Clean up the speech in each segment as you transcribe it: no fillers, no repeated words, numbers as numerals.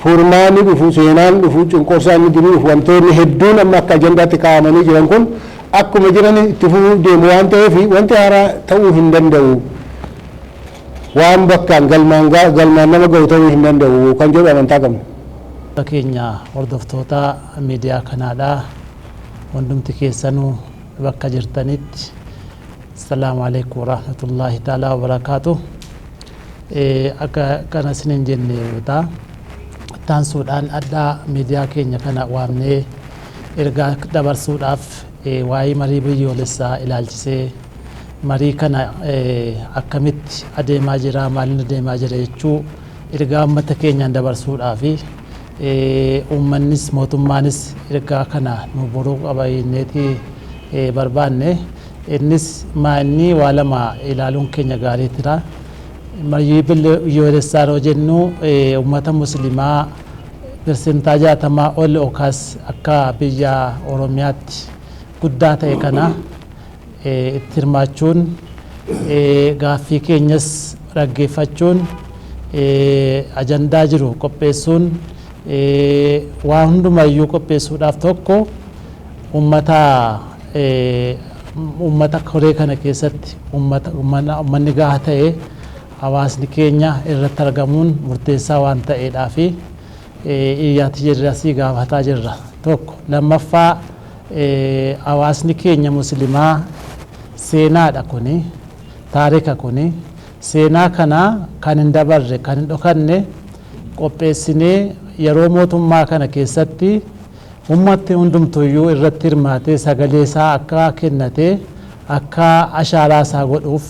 Furmaanni dhufu, seenaan dhufu, cunqursaan inni dhufu, wantoonni hedduun amma akka ajandaatti kaa'amanii jiran kun akkuma jiran itti fufuuf deemu waan ta'eef wanti haaraa ta'uu hin danda'u. Waan bakkaan galmaan nama ga'u ta'uu hin danda'u kan jedhu amantaa qabna. Keenya hordoftoota miidiyaa kanaadha. Hundumti keessanuu bakka jirtanitti Assalaamu alaikum warahmatullahi ta'ala wabarakaatu. Akka kana isiniin jenne yoo ta'a. Taansuudhaan addaa miidiyaa keenya kana waamnee ergaa dabarsuudhaaf waa'ee marii biyyoolessaa ilaalchisee marii kana akkamitti adeemaa jira, maaliin adeemaa jira jechuu ergaa uummata keenyaan dabarsuudhaafi uummannis mootummaanis ergaa kana nu boruu qaba jenneeti barbaanne. Innis maanni waa lama ilaaluun keenya gaarii tira. Marii biyyoolessaa yeroo jennu uummata musliimaa 60% ol yookaas akka biyya Oromiyaatti guddaa ta'e kana itti hirmaachuun gaaffii keenyas dhaggeeffachuun ajandaa jiru qopheessuun waa hundumayyuu qopheessuudhaaf tokko uummata koree kana keessatti uummanni gahaa ta'e hawaasni keenya irratti argamuun murteessaa waan ta'eedhaa fi iyyaatti jirra asii gaafataa jirra. Tokko lammaffaa hawaasni keenya musliimaa seenaadha kuni, taarika kuni, seenaa kana kan hin dabarre kan hin dhokanne qopheessinee yeroo mootummaa kana keessatti ummatti hundumtuyyuu irratti hirmaatee sagalee isaa akka kennatee akka ashaaraa isaa godhuuf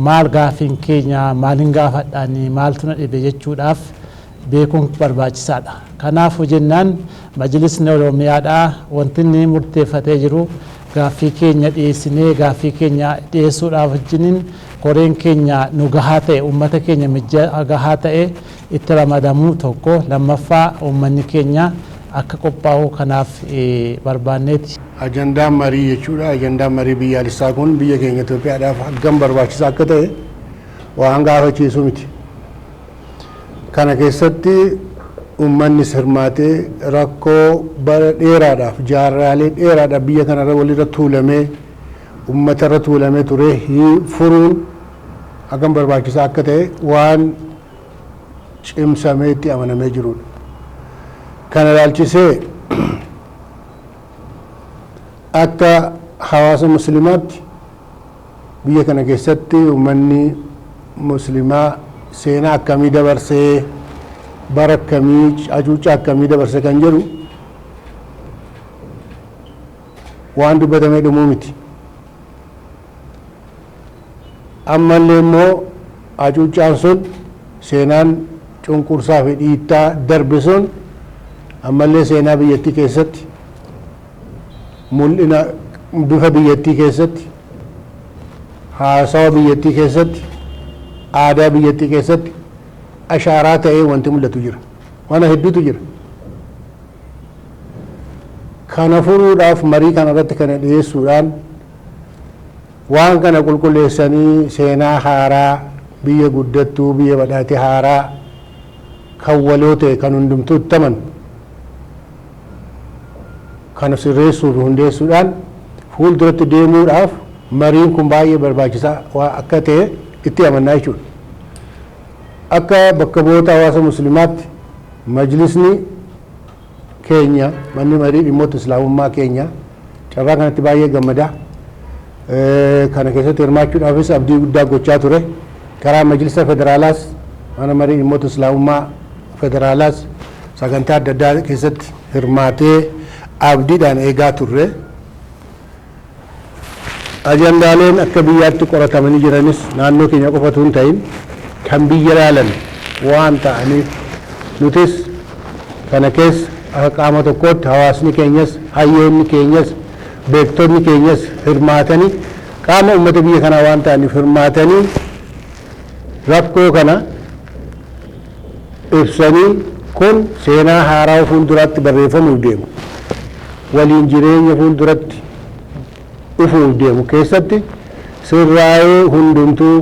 maal gaaffiin keenya maaliin gaafadhaanii maaltu na dhibe jechuudhaaf beekuun barbaachisaadha. Kanaafuu jennaan majlisni Oromiyaadhaa wanti inni murteeffatee jiru gaaffii keenya dhiyeessinee gaaffii keenya dhiyeessuudhaaf wajjiniin koreen keenya nu gahaa ta'e uummata keenya gahaa ta'e itti ramadamuu tokko lammaffaa uummanni keenya akka qophaa'u kanaaf barbaanneeti. Ajandaan marii jechuudha. Ajandaan marii biyyaalessaa kun biyya keenya Itoophiyaadhaaf hangam barbaachisaa akka ta'e waan gaafachiisu miti. Kana keessatti uummanni hirmaatee rakkoo bara dheeraadhaaf jaarraalee dheeraadhaaf biyya kanarra walirra tuulamee uummatarra tuulamee ture furuun hangam barbaachisaa akka ta'e waan cimsamee itti amanamee jirudha. Kana ilaalchisee akka hawaasa musliimaatti biyya kana keessatti uummanni musliimaa seenaa akkamii dabarsee bara akkamii hacuuccaa akkamii dabarse kan jedhu waan dubbatamee dhumuu miti. Ammallee immoo hacuuccaan sun seenaan cunqursaa fi dhiittaa darbe sun ammallee seenaa biyyattii keessatti mul'ina bifa biyyattii keessatti haasawa biyyattii keessatti aadaa biyyattii keessatti ashaaraa ta'ee wanti mul'atu jira. Waan hedduutu jira. Kana furuudhaaf marii kana irratti kana dhiyeessuudhaan waan kana qulqulleessanii seenaa haaraa biyya guddattuu biyya badhaate haaraa kan waloo ta'e kan hundumtuu itti amanu kana sirreessuu fi hundeessuudhaan fuulduratti deemuudhaaf mariin kun baay'ee barbaachisaa akka ta'e itti amannaa jechuudha. Akka bakka bu'oota hawaasa musliimaatti majlisni keenya manni marii dhimmoota islaamummaa keenya carraa kanatti baay'ee gammadaa. Kana keessatti hirmaachuudhaafis abdii guddaa gochaa ture. Karaa majlisa federaalaas mana marii dhimmoota islaamummaa federaalaas sagantaa adda addaa keessatti hirmaatee abdiidhaan eegaa turre. Ajandaaleen akka biyyaatti qoratamanii jiranis naannoo keenya qofatu hin ta'in kan biyya ilaalan waan ta'aniif nutis kana keessa akka qaama tokkootti hawaasni keenyas hayyoonni keenyas beektonni keenyas hirmaatanii qaama uummata biyya kanaa waan ta'aniif hirmaatanii rakkoo kana ibsanii kun seenaa haaraa fuulduratti barreeffamuuf deemu waliin jireenya fuulduratti dhufuuf deemu keessatti sirraa'ee hundumtuu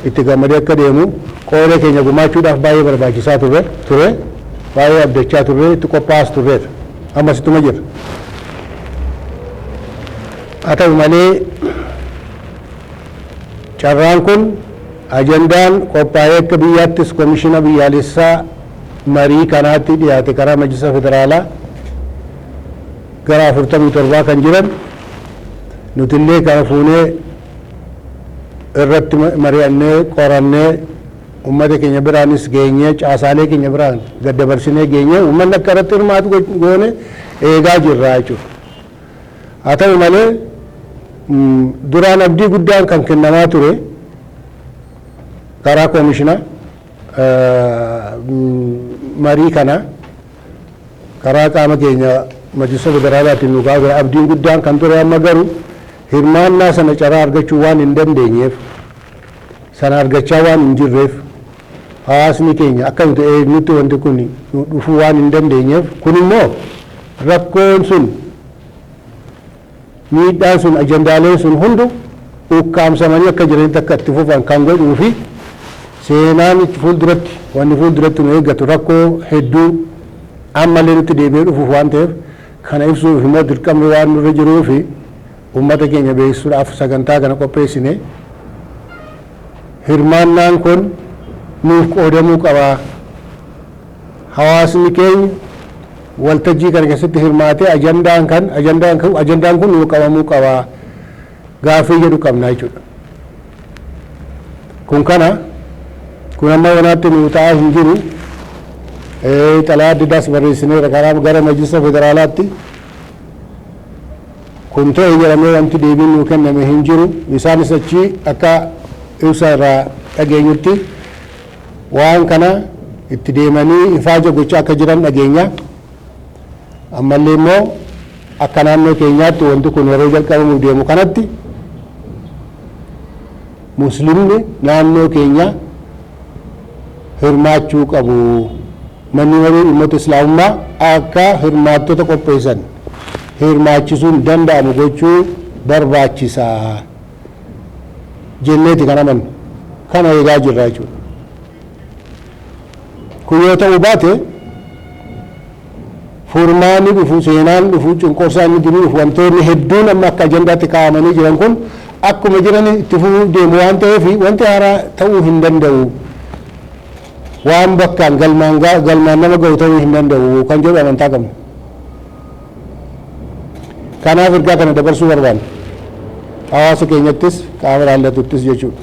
itti gammadee akka deemu qooda keenya gumaachuudhaaf baay'ee barbaachisaa ture. Baay'ee abdachaa turre, itti qophaa'as turreera. Ammas ittuma jirra. Haa ta'u malee, carraan kun, ajandaan qophaa'ee akka biyyaattis koomishina biyyaalessaa marii kanaatti dhiyaate karaa Majlisa Federaalaa gara 47 kan jiran, nutillee kana fuunee irratti mari'annee, qorannee, ummata keenya biraanis geenyee, caasaalee keenya biraan gaddabarsinee geenyee, uummanni akka irratti hirmaatu goone eegaa jirra jechuudha. Haa ta'u malee, duraan abdii guddaan kan kennamaa ture karaa koomishina marii kana, karaa qaama keenya Majlisa Federaalaatiin nu ture abdiin guddaan kan ture. Amma garuu hirmaannaa sana carraa argachuu waan hin dandeenyeef, sana argachaa waan hin jirreef, hawaasni keenya akka nuti eegnutti wanti kun nu dhufuu waan hin dandeenyeef, kun immoo rakkoon sun, miidhaan sun, ajandaaleen sun hundu ukkaamsamanii akka jiranitti akka itti fufan kan godhuu fi seenaan fuulduratti, wanni fuulduratti nu eeggatu rakkoo hedduu ammallee nutti deebi'ee dhufuuf waan ta'eef, kana ibsuuf immoo dirqamni waan nurra jiruu fi uummata keenya beeksisuudhaaf sagantaa kana qopheessine. Hirmaannaan kun nuuf qoodamuu qabaa. Hawaasni keenya waltajjii kana keessatti hirmaatee ajandaan kun nuu qabamuu qabaa gaaffii jedhu qabna jechuudha. Kun kana kun amma wanaatti nuu ta'aa hin jiru. Xalayaa adda addaas barreessineera karaa gara Majlisa Federaalaatti. Kun ta'e jedhamee wanti deebiin nuu kenname hin jiru. Isaanis achi akka ibsa irraa dhageenyutti waan kana itti deemanii ifaaja gochaa akka jiran dhageenya. Ammallee immoo akka naannoo keenyaatti wanti kun yeroo jalqabamuuf deemu kanatti muslimni naannoo keenya hirmaachuu qabu. Manni marii dhimmoota islaamummaa akka hirmaattota qopheessan hirmaachisuun danda'amu gochuu barbaachisaa jenneeti kan amannu. Kana eegaa jirra jechuudha. Kun yoo ta'uu baate, furmaanni dhufu, seenaan dhufu, cunqursaan inni jiru dhufu, wantoonni hedduun amma akka ajandaatti kaa'amanii jiran kun akkuma jiran itti fufuuf deemu waan ta'eef, wanti haaraa ta'uu hin danda'u. Waan bakkaan galmaan nama ga'u ta'uu hin danda'u kan jedhu amantaa qabna. Kanaaf ergaa kana dabarsuu barbaanna. Hawaasa keenyattis, qaama ilaallatuttis jechuudha.